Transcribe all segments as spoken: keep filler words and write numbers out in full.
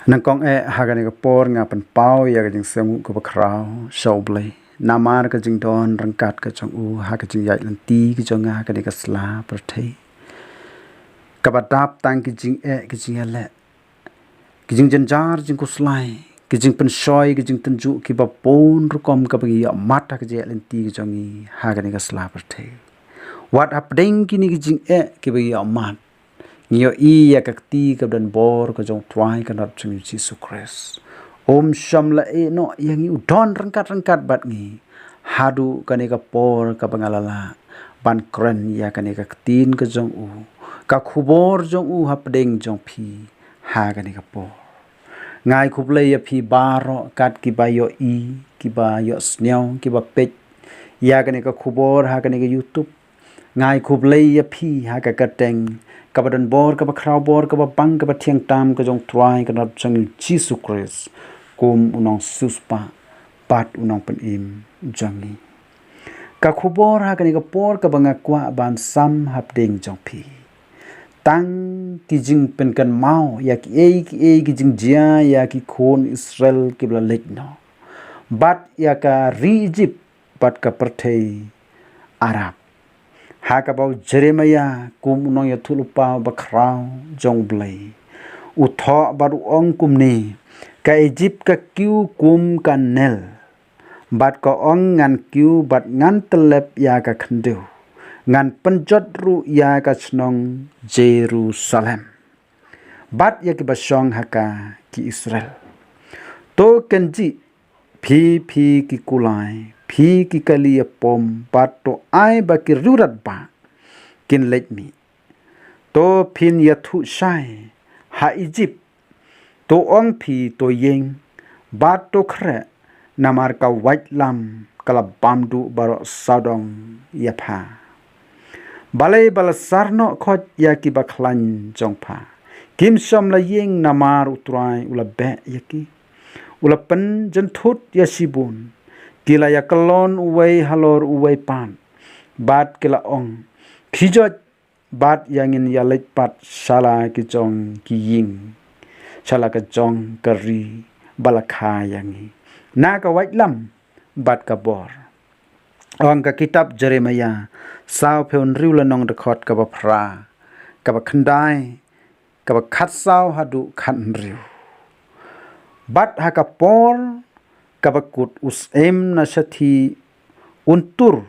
Nangkong eh ha kane ka por nga pynpaw ïa ka jingsngew kaba khraw sha U Blei namar ka jingdon ryngkat ka jong u ha ka jingïaid lynti ka jong nga ha kane ka sla pyrthei. Kaba dap tang ki jingeh, ki jingïaleh, ki jingjynjar jingkhuslai, ki jingpynshoi, ki jingtynjuh kiba bun rukom kaba ngi ïohmat ha ka jingïaid lynti ka jong ngi ha kane ka sla pyrthei. Wat hapdeng kine ki jingeh kiba ngi ïohmat, ngi ïohi ïa ka kti kaba donbor ka jong U Trai Kynrad jong ngi U Jisu Khrist. Um shym la ïehnoh ïa ngi, u don ryngkat ryngkat bad ngi haduh kane ka por kaba nga la lah ban kren ïa kane ka ktien ka jong u, ka khubor jong u hapdeng jong phi ha kane ka por. Nga ai khublei ïa phi baroh kat kiba ïohi, kiba ïohsngew, kiba peit ïa kane ka khubor ha kane ka YouTube. Nga ai khublei ïa phi ha ka kyrteng kaba donbor, kaba khrawbor, kaba bang, kaba thiang tam ka jong U Trai Kynrad jong ngi U Jisu Khrist kum u nongsiewspah bad u nongpynim jong ngi. Ka khubor ha kane ka por kaba nga kwah ban sam hapdeng jong phi, tang ki jingpynkynmaw ïa kiei kiei ki jingjia ïa ki khun Israel kiba la leit noh, bad ïa ka ri Ijipt bad ka pyrthei Arab. Ha kaba u Jeremiah kum u nongïathuhlypa bakhraw jong U Blei, u thoh bad u ong kumne: Ka Ijipt ka kiew kum ka Nil, bad ka ong, ngan kiew bad ngan tyllep ïa ka khyndew, ngan pynjot ruh ïa ka shnong Jerusalem, bad ïa kiba shong ha ka, ki Israel. To kynjih, phi phi ki kulai, phi ki kali ïapom, bad to ai ba ki riewratbah kin leit mih. To phin ïathuh shai ha Ijipt, to ong phi, to ïeng bad to khreh, namar ka waitlam ka la bam duh baroh sawdong ïa pha. Balei ba la sar noh khoit ïa kiba khlaiñ jong pha? Kim shym la ïeng, namar U Trai u la beh ïa ki. U la pynjynthut ïa shibun. Ki la ïakyllon uwei halor uwei pat, bad ki la ong: Khie joit, bad ïa ngin ïaleit pat sha la ki jong ki ïing, sha la ka jong ka ri ba la kha ïa ngi na ka waitlam bad ka bor. Ong ka kitab Jeremiah sawphew hynriew, lynnong dkhot kaba phra, kaba khyndai, kaba khatsaw haduh khathynriew. Bad ha ka por kaba kut u syiem na shathie un tur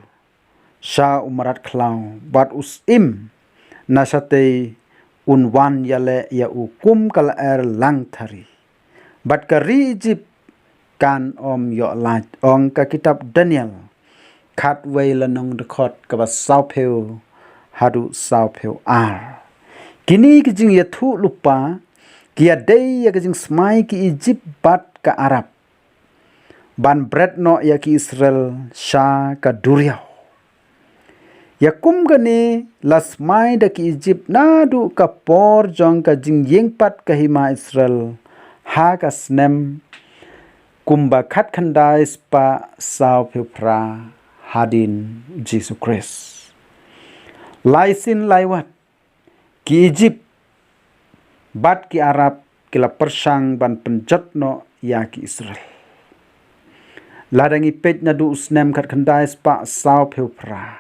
sha u mrad khlaw, bad u syiem na shatei un wan ïaleh ïa u kum ka lyer langthari. Bad ka ri Ijipt kan ym ïoh lait. Ong ka kitab Daniel khatwei, lynnong dkhot kaba sawphew haduh sawphew ar. Kine ki jingïathuhlypa ki ïadei ïa ka jingsmai ki Ijipt bad ka Arab ban bret noh ïa ki Israel sha ka duriaw. Ïa kum kane la smai da ki Ijipt naduh ka por jong ka jingïeng pat ka hima Israel ha ka snem kumba khatkhyndai spah sawphew phra hadien Jisu Khrist. Lai sien lai wat ki Ijipt bad ki Arab ki la pyrshang ban pynjot noh ïa ki Israel. Lada ngi peit naduh u snem khatkhyndai spah sawphew phra,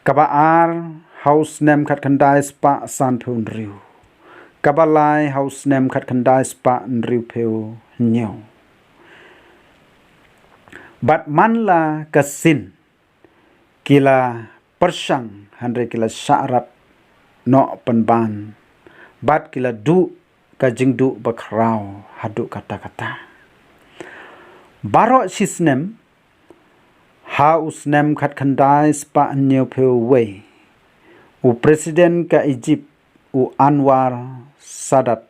kaba ar ha u snem khatkhyndai spah sanphew hynriew, kaba lai ha u snem khatkhyndai spah hynriewphew hynñiew. Bad man la ka sien ki la pyrshang, hynrei ki la shah rat noh pynban, bad ki la duh ka jingduh bakhraw haduh katta katta. Baroh shi snem, ha u snem khatkhyndai spah hynñiewphew wei, u president ka Ijipt, u Anwar Sadat,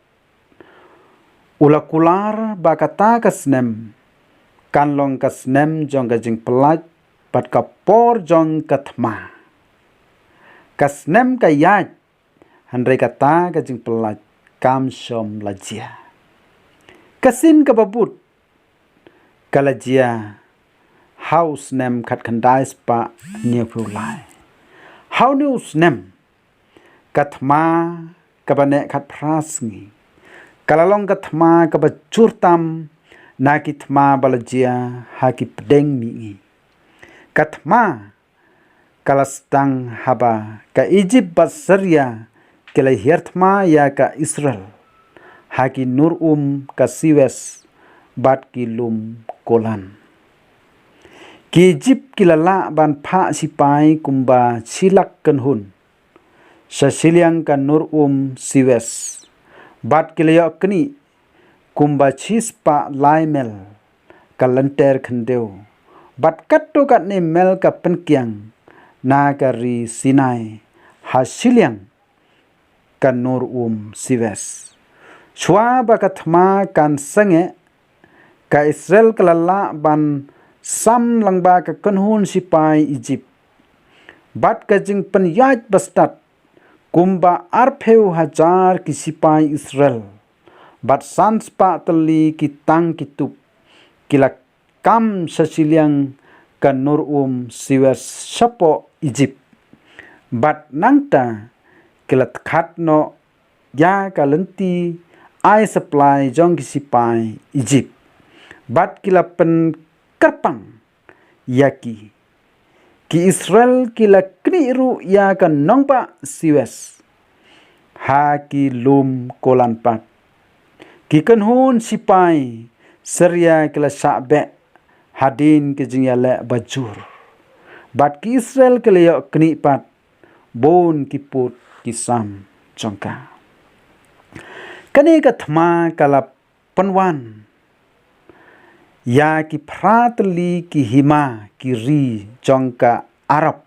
u la kular ba kata ka snem kan long ka snem jong ka jingpyllait bad ka por jong ka thma. Ka snem ka ïaid, hynrei kata ka jingpyllait kam shym la jia. Ka sien kaba bud ka la jia ha u snem khatkhyndai spah hynñiewphew lai. Ha une u snem, ka thma kaba neh khatphra sngi Ka la long ka thma kaba jur tam na ki thma ba la jia ha ki pdeng mihngi. Ka thma ka la sdang haba ka Ijipt bad Syria ki la hiar thma ïa ka Israel ha ki nur um ka Suez bad ki lum Golan. Ki Ijipt ki la lah ban phah sipai kumba shi lak kynhun sha shiliang ka nur um Suez, bad ki la ïoh knieh kumba shispah lai mel ka lynter khyndew, bad katto katne mel ka pynkiang na ka ri Sinai ha shiliang ka nur um Suez. Shuwa ba ka thma kan sangeh, ka Israel ka la lah ban sam lyngba ka kynhun sipai Ijipt. Bad ka jingpynïaid bastad, kumba arphew hajar ki sipai Israel bad san spah tylli ki tang ki tup ki la kam sha shiliang ka nur um Suez shapoh Ijipt. Bad nangta ki la tkat noh ïa ka lynti ai supply jong ki sipai Ijipt. Bad ki la pynkyrpang ïa ki. Ki Israel ki la knieh ruh ïa ka nongbah Suez ha ki lum Golan pat. Ki kynhun sipai Syria ki la shah beh hadien ki jingïaleh bajur. Bad ki Israel ki la ïoh knieh pat bun ki pud ki sam jong ka. Kane ka thma ka la pynwan ïa ki phra tylli ki hima ki ri jong ka Arab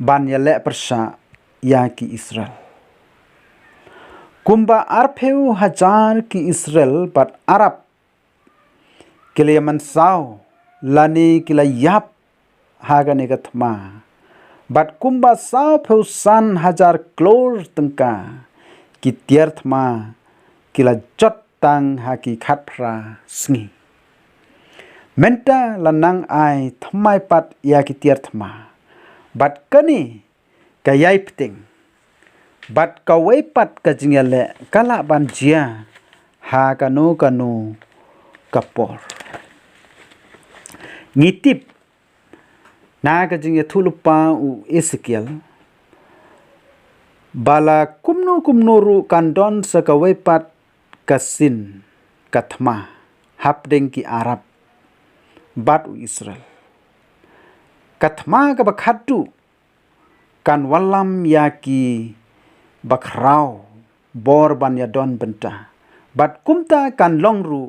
ban ïaleh pyrshah ïa ki Israel. Kumba arphew hajar ki Israel bad Arab ki la ïa mynsaw lane ki la ïap ha kane ka thma. Bad kumba sawphew san hajar klur tyngka ki tiar thma ki la jot tang ha ki khatphra sngi. Mynta la nang ai thymmai pat ïa ki tiar thma. Bad kane ka ïai pteng. Bad kawei pat ka jingïaleh ka lah ban jia ha kano kano ka por. Ngi tip na ka jingïathuhlypa u Esekiel ba la kumno kumno ruh kan don sa kawei pat ka sien ka thma hapdeng ki Arab bad u Israel. Ka thma kaba khatduh kan wallam ïa ki bakhraw bor ban ïadon bynta. Bad kumta kan long ruh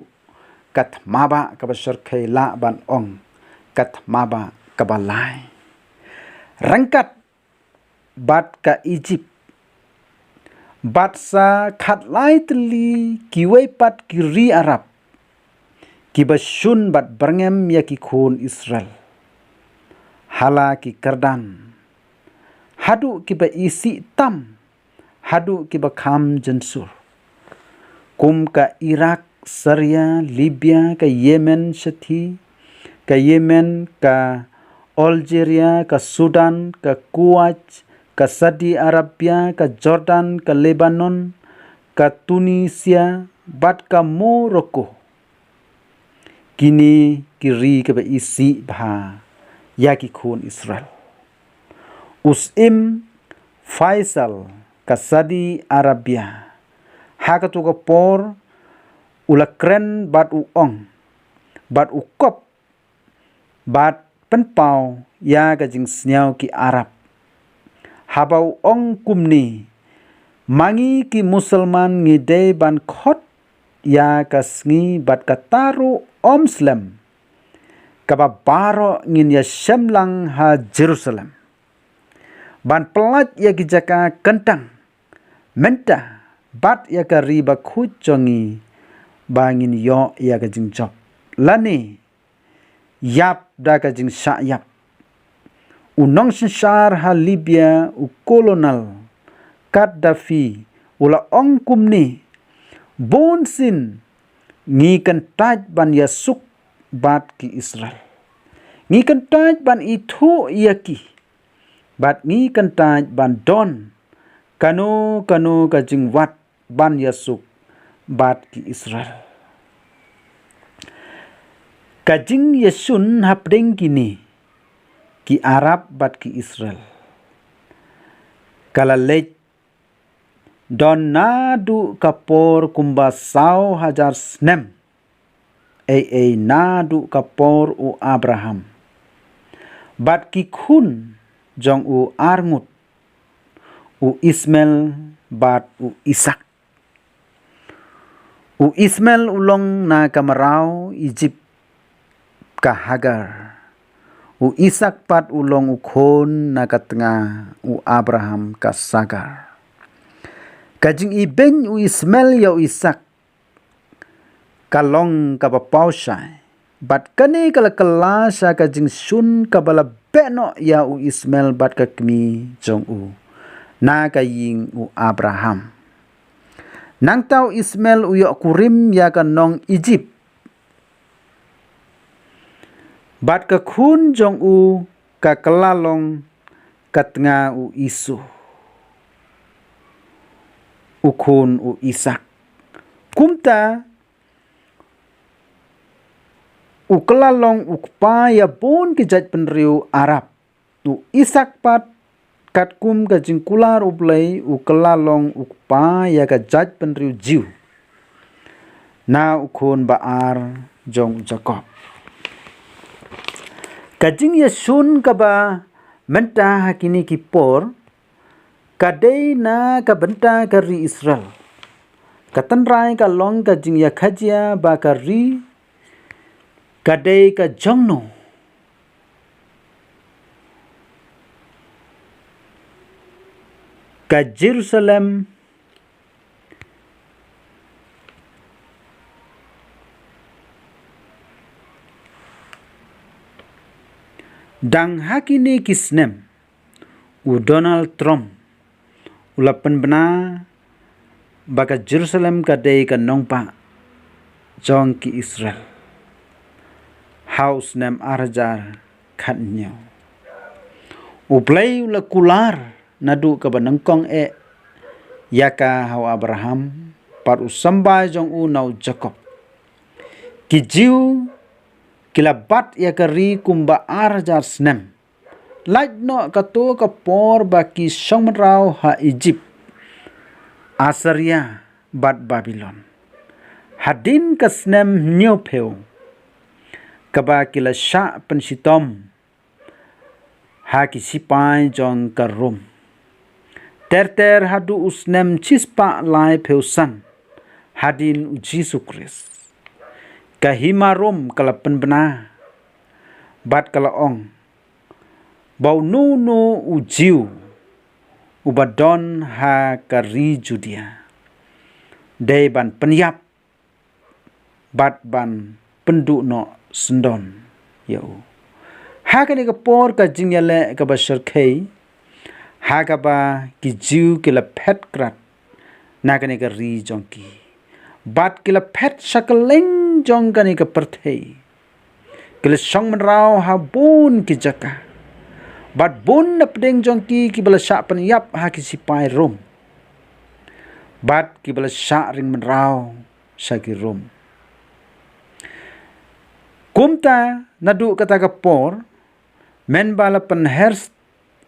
ka thma ba kaba shyrkhei lah ban ong ka thma ba kaba lai. Ryngkat bad ka Ijipt bad sa khatlai tylli kiwei pat ki ri Arab kiba shun bad byrngem ïa ki khun Israel. Hala ki kyrdan haduh kiba isih tam haduh kiba kham jynsur. Kum ka Iraq, Syria, Libya, ka Yemen shathie, ka Yemen, ka Algeria, ka Sudan, ka Kuwait, ka Saudi Arabia, ka Jordan, ka Lebanon, ka Tunisia bad ka Morocco. Kine ki ri kiba isih bha ïa ki khun Israel. U Syiem Faisal ka Saudi Arabia ha kato ka por u la kren bad u ong bad u kop bad pynpaw ïa ka jingsngew ki Arab. Haba u ong kumne, ma ngi ki Musulman ngi dei ban khot ïa ka sngi bad kata ruh ym slem. Kaba baroh ngin ïa shem lang ha Jerusalem ban pyllait ïa ki jaka kyntang mynta bad ïa ka ri bakhuid jong ngi ba ngin ïoh ïa ka jingjop lane ïap da ka jingshah ïap. U nongsynshar ha Libya u Colonel Gaddafi u la ong kumne, bun sien ngi kyntait ban ïasuk bad ki Israel. Ngi kyntait ban ithuh ïa ki bad ngi kyntait ban don kano kano ka jingwad ban ïasuk bad ki Israel. Ka jingïashun hapdeng kine, ki Arab bad ki Israel, ka la leit don naduh ka por kumba saw hajar snem, ei ei naduh ka por u Abraham bad ki khun jong u arngut, u Ismael bad u Isak. U Ismael u long na ka mraw Ijipt ka Hagar. U Isak pat u long u khun na ka tnga u Abraham ka Sagar. Ka jingibeiñ u Ismael ïa u Isak ka long kaba paw shai. Bad kane ka la kylla sha ka jingshun kaba la beh noh ïa u Ismael bad ka kmie jong u na ka ïing u Abraham. Nangta u Ismael u ïoh kurim ïa ka nong Ijipt. Bad ka khun jong u ka kylla long ka tnga u Isu, u khun u Isak. Kumta u kylla long u kpa ïa bun ki jaitbynriew Arab. U Isak pat, katkum ka jingkular U Blei, u kylla long u kpa ïa ka jaitbynriew Jiw, na u khun ba ar jong u Jakob. Ka jingïashun kaba mynta ha kine ki por ka dei na ka bynta ka ri Israel. Ka tynrai ka long ka jingïakajia ba ka ri ka dei ka jong no. Ka Jerusalem dang ha kine ki snem. U Donald Trump u la pynbna ba ka Jerusalem ka dei ka nongbah jong ki Israel ha u snem ar hajar khatñiew. U Blei u la kular naduh kaba nyngkong eh ïa ka ha u Abraham, bad u symbai jong u na u Jakob. Ki Jiw ki la bat ïa ka ri kumba ar hajar snem. Lait noh kato ka por ba ki shong mynraw ha Ijipt, Assyria bad Babilon. Hadien ka snem hynñiewphew, kaba ki la shah pynshitom ha ki sipai jong ka Rom. Ter ter haduh u snem shispah laiphew san hadien u Jisu Khrist, ka hima Rom ka la pynbna bad ka la ong ba uno uno u Jiw uba don ha ka ri Judia dei ban pynïap bad ban pynduh noh syndon ïa u. Ha kane ka por ka jingïaleh kaba shyrkhei, ha kaba ki Jiw ki la phet krad na kane ka ri jong ki, bad ki la phet sha kylleng jong kane ka pyrthei. Ki la shong mynraw ha bun ki jaka, bad bun na pdeng jong ki kiba la shah pynïap ha ki sipai Rom, bad kiba la shah ring mynraw sha ki Rom. Kumta naduh kata ka por, mynba la pynher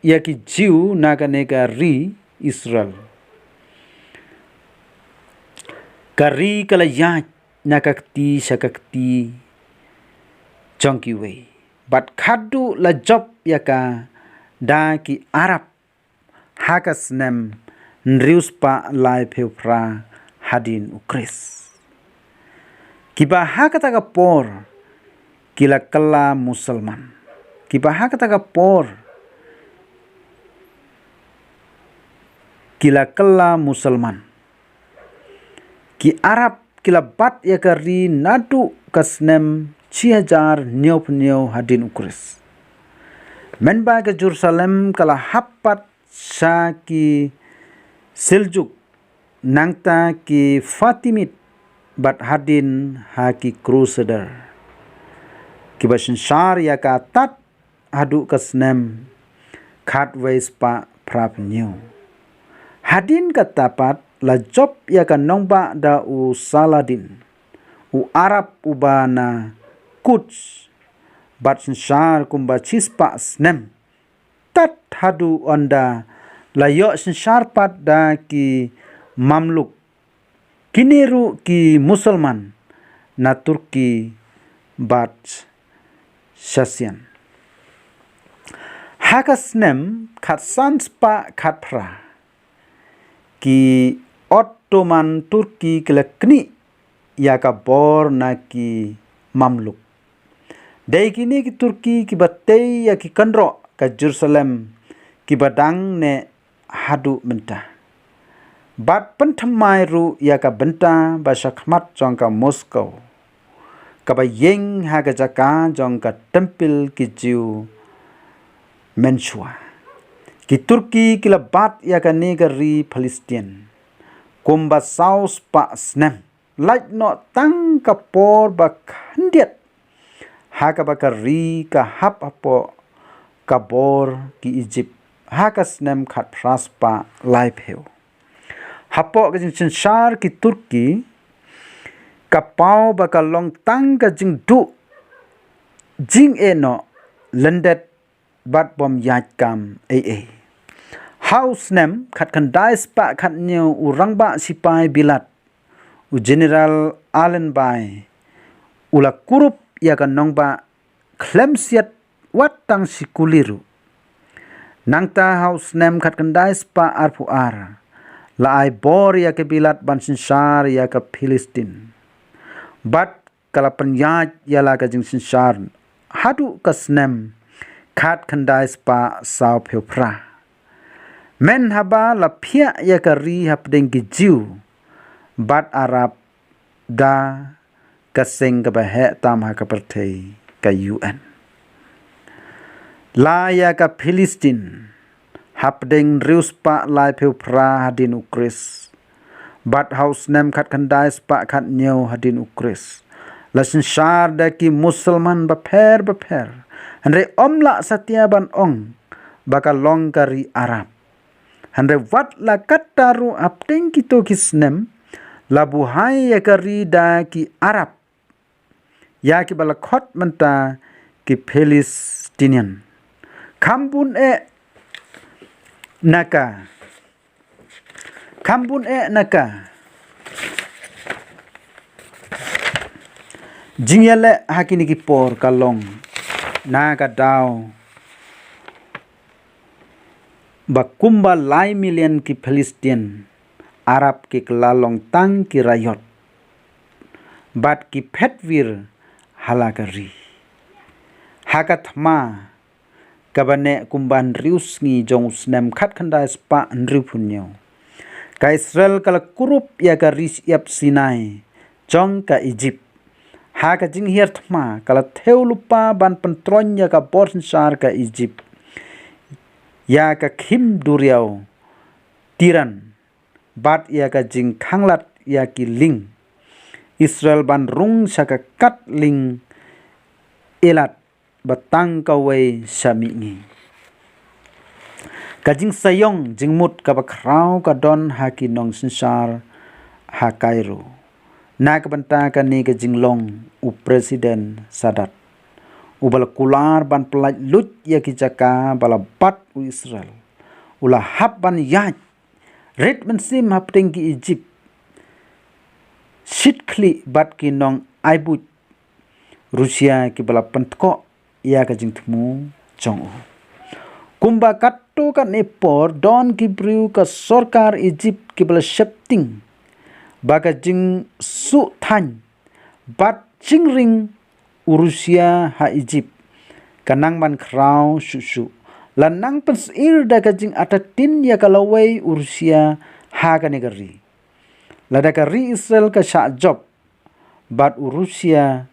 ïa ki Jiw na kane ka ri Israel, ka ri ka la ïaid na ka kti sha ka kti jong kiwei, bad khadduh la jop ïa ka da ki Arab ha ka snem hynriew spah laiphew phra hadien u Khrist. Kiba ha kata ka por ki la kylla Musalman. Kiba ha kata ka por ki la kylla Musalman. Ki Arab ki la bat ïa ka ri naduh ka snem shi hajar hynñiewphew hynñiew hadien u Khrist. Mynba ka Jerusalem ka la hap pat sha ki Seljuk, nangta ki Fatimid, bad hadien ha ki Crusader, kiba synshar ïa ka tad haduh ka snem khatwei spah phraphew hynñiew. Hadien kata pat la jop ïa ka nongbah da u Saladin, u Arab uba na Quds, bad synshar kumba shispah snem, tat haduh ynda la ïoh synshar pat da ki Mamluk, kine ruh ki Musulman na Turki bad Sasanian. Ha ka snem khatsan spah khatphra, ki Ottoman Turki ki la knieh ïa ka bor na ki Mamluk. Dei kine ki Turki kiba tei ïa ki kynroh ka Jerusalem kiba dang neh haduh mynta, bad pynthymmai ruh ïa ka bynta ba shakhmat jong ka Moscow, kaba ïeng ha ka jaka jong ka templ ki Jiw mynshuwa. Ki Turki ki la bat ïa kane ka ri Palestine kumba saw spah snem, lait noh tang ka por ba khyndiat ha kaba ka ri ka hap hapoh ka bor ki Egypt ha ka snem khatphra spah laiphew. Hapoh ka jingsynshar ki Turki, ka paw ba ka long tang ka jingduh jingeh noh, lyndet bad bym ïaid kam ei ei. Ha u snem khatkhyndai spah khathynñiew, u rangbah sipai Bilat, u General Allenby, u la kurup ïa ka nongbah khlem siat wat tang shi kuli ruh. Nangta ha u snem khatkhyndai spah arphew ar, la ai bor ïa ka Bilat ban synshar ïa ka Palestine, bad ka la pynïaid ïa la ka jingsynshar haduh ka snem khatkhyndai spah sawphew phra, mynhaba la phiah ïa ka ri hapdeng ki Jiw bad Arab da ka seng kaba heh tam ha ka pyrthei, ka U N. La ïa ka Palestine hapdeng hynriew spah laiphew phra hadien u Khrist, bad ha u snem khatkhyndai spah khathynñiew hadien u Khrist, la synshar da ki Musulman bapher bapher. Hynrei ym lah satia ban ong ba ka long ka ri Arab. Hynrei wat la katta ruh, hapdeng kito ki snem la buhai ïa ka ri da ki Arab, ïa kiba la khot mynta ki Palestinian. Kham bun eh na ka, kham bun eh na ka jingïaleh ha kine ki por, ka long na ka daw ba kumba lai million ki Palestine Arab ki kylla long tang ki raiot bad ki phetwir ha la ka ri. Ha ka thma kaba neh kumba hynriew sngi jong u snem khatkhyndai spah hynriewphew hynñiew, ka Israel ka la kurup ïa ka ri shyiap Sinai jong ka Egypt ha ka jinghiar thma. Ka la thew lypa ban pyntroiñ ïa ka bor synshar ka Egypt, ïa ka khim duriaw Tiran, bad ïa ka jingkhanglad ïa ki lieng Israel ban rung sha ka kad lieng Eilat ba tang kawei sha mihngi. Ka jingsaïong jingmut kaba khraw ka don ha ki nongsynshar ha Cairo na ka bynta kane ka jinglong. U President Sadat, uba la kular ban pyllait luid ïa ki jaka ba la bat u Israel, u la hap ban ïaid rit mynsiem hapdeng ki Egypt, shit khlieh bad ki nongai buit Russia kiba la pyntkoh ïa ka jingthmu jong u. Kumba katto katne por, don ki briew ka sorkar Egypt kiba la sheptieng ba ka jingsuh thaiñ bad jingring u Russia ha Egypt ka nang ban khraw shuh shuh. La nang pynsyier da ka jingartatien ïa ka lawei u Russia ha kane ka ri. Lada ka ri Israel ka shah jop bad u Russia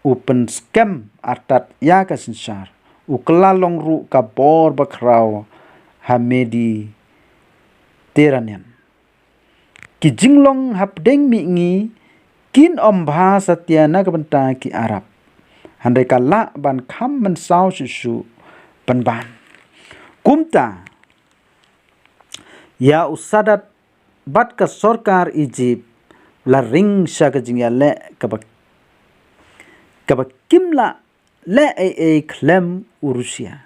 u pynskhem artat ïa ka synshar, u kylla long ruh ka bor bakhraw ha Mediterranean. Ki jinglong hapdeng mihngi kin ym bha satia na ka bynta ki Arab, hynrei ka lah ban kham mynsaw shuh shuh pynban. Kumta, ïa u Sadat bad ka sorkar Egypt la ring sha ka jingïaleh kaba, kaba kim lah leh ei ei khlem u Russia.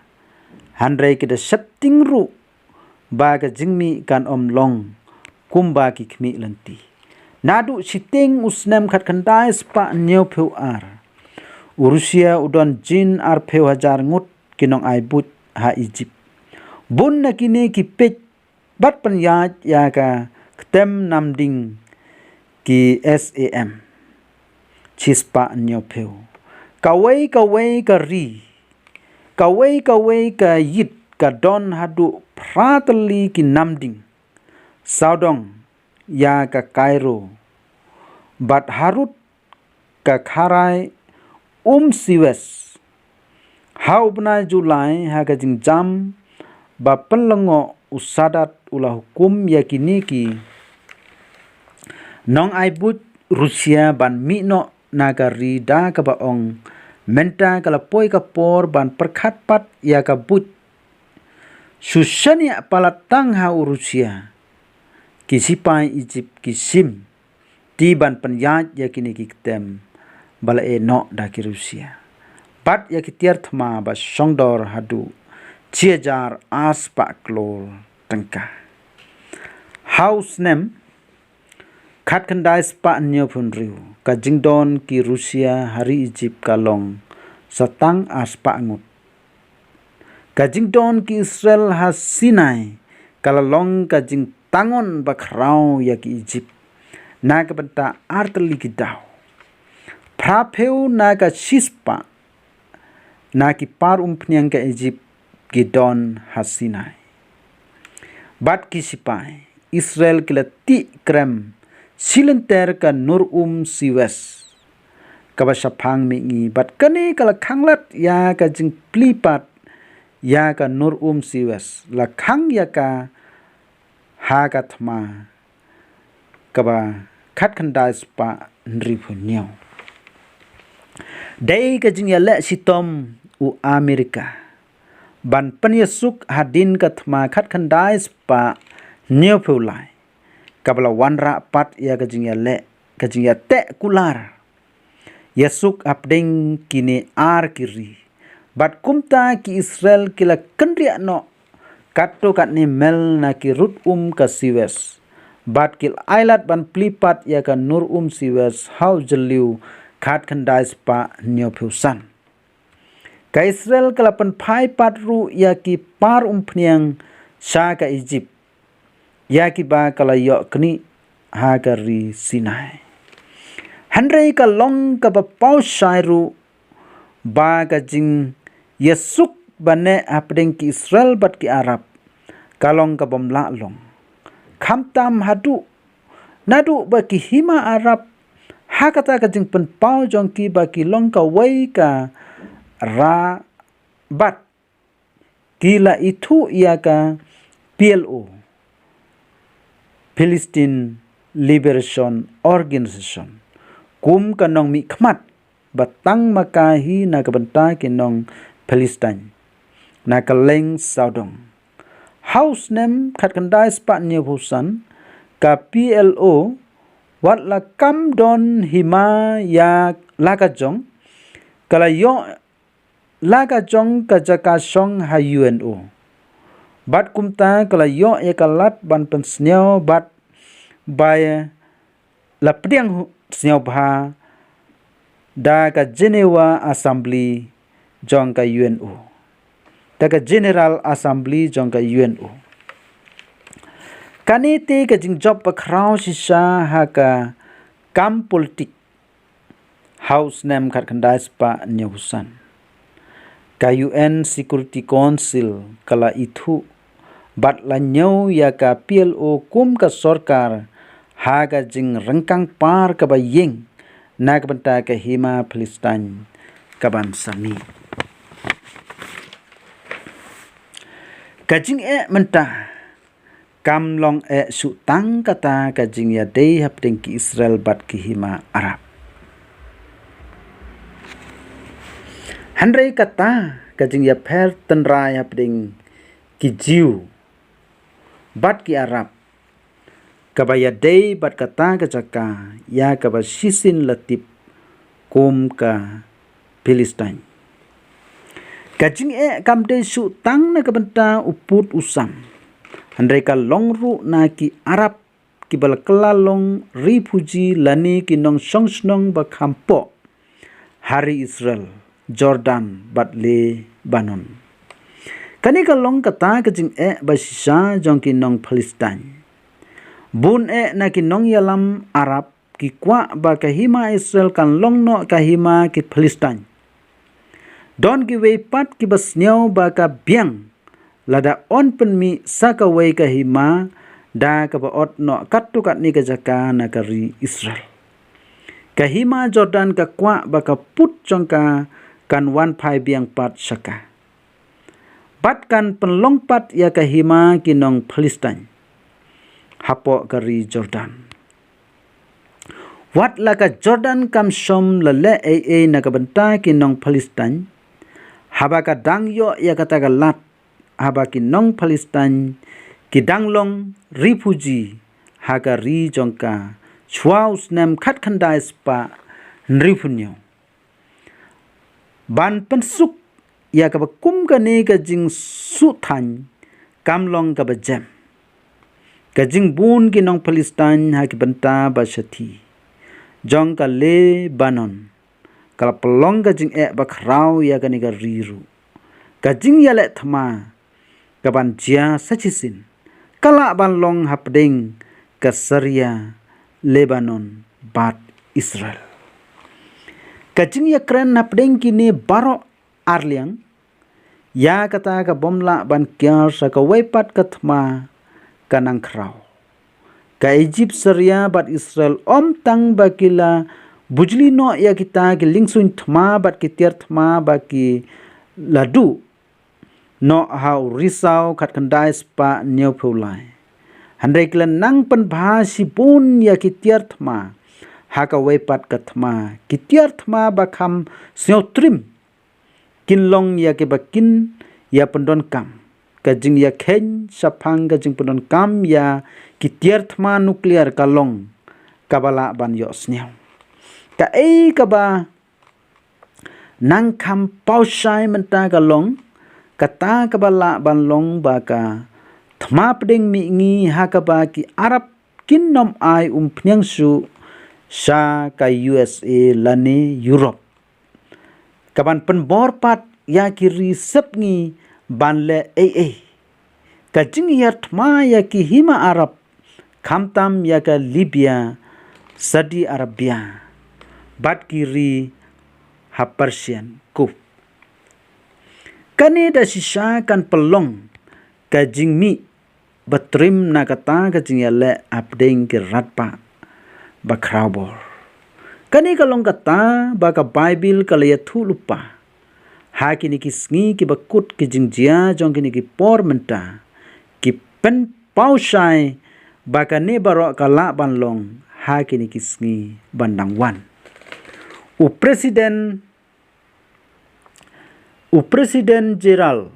Hynrei ki da sheptieng ruh ba ka jingmih kan ym long kumba ki khmih lynti. Naduh shiteng u snem khatkhyndai spah hynñiewphew ar, u Russia u don jin arphew hajar ngut ki nongai buit ha Egypt. Bun na kine ki peit bad pynïaid ïa ka ktem namding ki SAM. Shispah hynñiewphew. Kawei kawei ka ri, kawei kawei ka ïit ka don haduh phra tylli ki namding sawdong ïa ka Cairo bad harud ka kharai um Suez. Ha u bnai July, ha ka jingjam ba pynlyngngoh, u Sadat u la hukum ïa kine ki nongai buit Russia ban mih noh na ka ri da kaba ong mynta ka la poi ka por ban pyrkhat pat ïa ka buit. Shu shaniah palat tang ha u Russia, ki sipai Egypt ki shim ti ban pynïaid ïa kine ki ktem ba la ïehnoh da ki Russia bad ïa ki tiar thma ba shongdor haduh shi hajar arspah klur tyngka. Ha u snem khatkhyndai spah hynñiewphew hynriew, ka jingdon ki Russia ha ri Egypt ka long sa tang arspah ngut. Ka jingdon ki Israel ha Sinai ka la long ka jingtangon bakhraw ïa ki Egypt na ka bynta ar tylli ki daw. Phraphew na ka shispah na ki par umphniang ka Egypt ki don ha Sinai. Bad ki sipai Israel ki la tih krem shilynter ka nur um Suez kaba shaphang mihngi, bad kane ka la khang lad ïa ka jingplie pat ïa ka nur um Suez, la khang ïa ka ha ka thma kaba khatkhyndai spah hynriewphew hynñiew. Dei ka jingïaleh shitom u Amerika ban pynïasuk hadien ka thma khatkhyndai spah hynñiewphew lai kaba la wanrah pat ïa ka jingïaleh, ka jingïateh kular ïasuk hapdeng kine ar ki ri. Bad kumta ki Israel ki la kynriah noh katto katne mel na ki rud um ka Suez bad ki la ailad ban plie pat ïa ka nur um Suez ha u jylliew khatkhyndai spah hynñiewphew san. Ka Israel ka la pynphai pat ruh ïa ki par umphniang sha ka Egypt, ïa kiba ka la ïoh knieh ha ka ri Sinai. Hynrei ka long kaba paw shai ruh ba ka jingïasuk ba neh hapdeng ki Israel bad ki Arab ka long ka bym lah long, khamtam haduh naduh ba ki hima Arab ha kata ka jingpynpaw jong ki ba ki long kawei ka ri bad ki la ithuh ïa ka P L O, Palestine Liberation Organization, kum ka nongmihkhmat ba tang ma ka hi na ka bynta ki nong Palestine na ka leng sawdong. Ha u snem khatkhyndai spah hynñiewphew san, ka P L O wat la kam don hima ïa la ka jong, ka la ïoh la ka jong ka jaka shong ha U N O. Bad kumta ka la ïoh ïa ka lad ban pynsngew bad ba la pdiang sngewbha da ka Geneva Assembly jong ka U N O, da ka General Assembly jong ka U N O. Kane te ka jingjop bakhraw shisha ha ka kam politik ha u snem khatkhyndai spah hynñiewphew san. Ka U N Security Council ka la ithuh bad la ñiew ïa ka P L O kum ka sorkar ha ka jingryngkang par kaba ïeng na ka bynta ka hima Palestine kaban sa mih. Ka jingeh mynta kam long eh shuh tang kata ka jingïadei hapdeng ki Israel bad ki hima Arab. Hynrei kata ka jingïapher tynrai hapdeng ki Jiw bad ki Arab kaba ïadei bad kata ka jaka ïa kaba shisien la tip kum ka Philistine. Ka jingeh kam dei shuh tang na ka bynta u pud u sam, hynrei ka long ruh na ki Arab kiba la kylla long refugee lane ki nongshong shnong ba kham poh ha ri Israel, Jordan bad Lebanon. Kane ka long kata ka jingeh ba shisha jong ki nong Philistine. Bun eh na ki nongïalam Arab ki kwah ba ka hima Israel kan long noh ka hima ki Philistine. Don kiwei pat kiba sngew ba ka biang lada yn pynmih sa kawei ka hima da kaba ot noh katto katne ka jaka na ka ri Israel. Ka hima Jordan ka kwah ba ka pud jong ka kan wan phai biang pat sha ka, bad kan pynlong pat ïa ka hima ki nong Philistine hapoh ka ri Jordan. Wat la ka Jordan kam shym la leh ei ei na ka bynta ki nong Philistine, haba ka dang ïoh ïa kata ka lad, haba ki nong Philistine ki dang long refugee ha ka ri jong ka shuwa u snem khatkhyndai spah hynriewphew hynñiew. Ban pynsuk ïa kaba kum kane ka jingsuhthain kam long kaba jem. Ka jingbun ki nong Philistine ha ki bynta ba shathie jong ka Lebanon ka la pynlong ka jingeh ba khraw ïa kane ka ri ruh. Ka jingïaleh thma kaban jia sa shisien ka lah ban long hapdeng ka Syria, Lebanon bad Israel. Ka jingïakren hapdeng kine baroh arliang ïa kata ka bym lah ban kiar sha kawei pat ka thma ka nang khraw. Ka Egypt, Syria bad Israel ym tang ba ki la bujli noh ïa kita ki liengsuiñ thma bad ki tiar thma ba ki la duh noh ha u Risaw khatkhyndai spah hynñiewphew lai, hynrei ki la nang pynbha shibun ïa ki tiar thma ha kawei pat ka thma, ki tiar thma ba kham sngewtriem. Kin long ïa kiba kin ïa pyndonkam. Ka jingïakheiñ shaphang ka jingpyndonkam ïa ki tiar thma nuclear ka long kaba lah ban ïohsngew. Kaei kaba nang kham paw shai mynta ka long kata kaba lah ban long ba ka thma pdeng mihngi ha kaba ki Arab kin nym ai umphniang shuh sha ka U S A lane Europe. Kaban pynbor pat ïa ki ri sepngi ban leh ei ei. Ka jinghiar thma ïa ki hima Arab, khamtam ïa ka Libya, Saudi Arabia bad ki ri ha Persian Gulf. Kane da shisha kan pynlong ka jingmih ba triem na kata ka jingïaleh hapdeng ki radbah ba khraw bor. Kane ka long kata ba ka Baibl ka la ïathuh lypa ha kine ki sngi kiba kut, ki jingjia jong kine ki por mynta ki pynpaw shai ba kane baroh ka lah ban long ha kine ki sngi ban dang wan. U President U President Gerald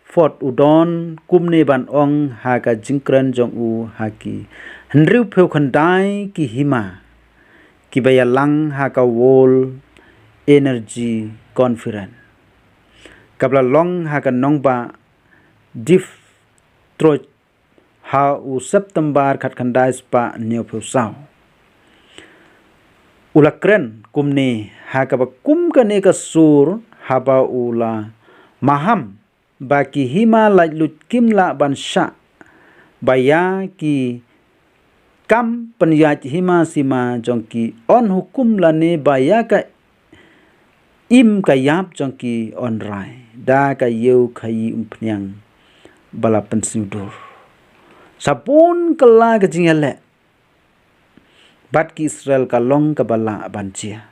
Ford u don kumne ban ong ha ka jingkren jong u ha ki hynriewphew khyndai ki hima kiba ïalang ha ka World Energy Conference kaba la long ha ka nongbah Detroit ha u September khatkhyndai spah hynñiewphew saw. U la kren kumne ha kaba kum kane ka sur haba u la maham ba ki hima laitluid kim lah ban shah ba ïa ki kam pynïaid hima sima jong ki yn hukum lane ba ïa ka im ka ïap jong ki yn rai da ka ïew khaïi umphniang ba la pynsngewdur. Sa bun kylla ka jingïaleh bad ki Israel ka long kaba lah ban jia.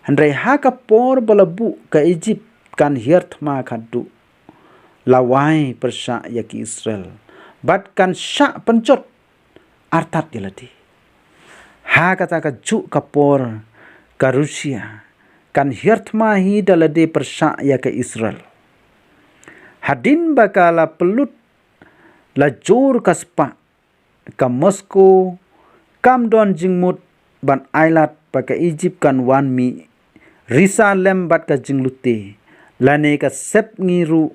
Hynrei ha ka por ba la buh ka Egypt kan hiar thma khatduh lawei pyrshah ïa ki Israel bad kan shah pynjot artat ïa lade. Ha kata ka juh ka por ka Russia kan hiar thma hi da lade pyrshah ïa ka Israel. Hadien ba ka la pynlut la jur ka spah, ka Moscow tam don jingmut ban ailad ba ka Ijipt kan wan mih risa lem bad ka jinglute, lane ka sepngi ruh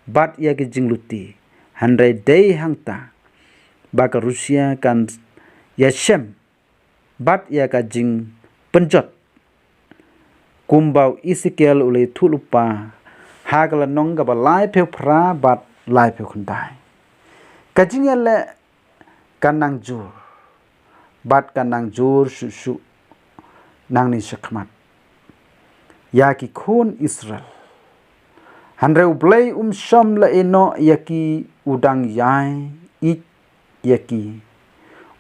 bad ïa ki jinglute. Hynrei dei hangta ba ka Rusia kan ïashem bad ïa ka jingpynjot, kumba u Esekiel u la ïathuh lypa ha ka lynnong kaba laiphew phra bad laiphew khyndai. Ka jingïaleh kan nang jur bad kan nang jur shuh shuh nangne shakhmat ïa ki khun Israel. Hynrei U Blei um shym la ïehnoh ïa ki, u dang ïai ïeit ïa ki,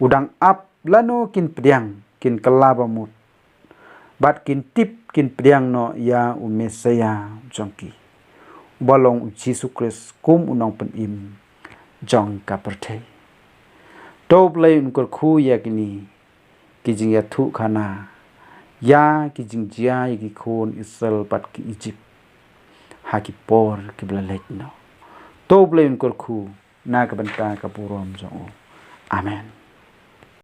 u dang ap lano kin pdiang, kin kylla bamut bad kin tip, kin pdiang noh ïa u Messaïah jong ki, uba long U Jisu Khrist, kum U Nongpynim jong ka pyrthei. To U Blei un kyrkhu ïa kine ki jingïathuhkhana ïa ki jingjia ïa ki khun Israel bad ki Ijipt ha ki por kiba la leit noh. To U Blei un kyrkhu na ka bynta ka burom jong U. Amen.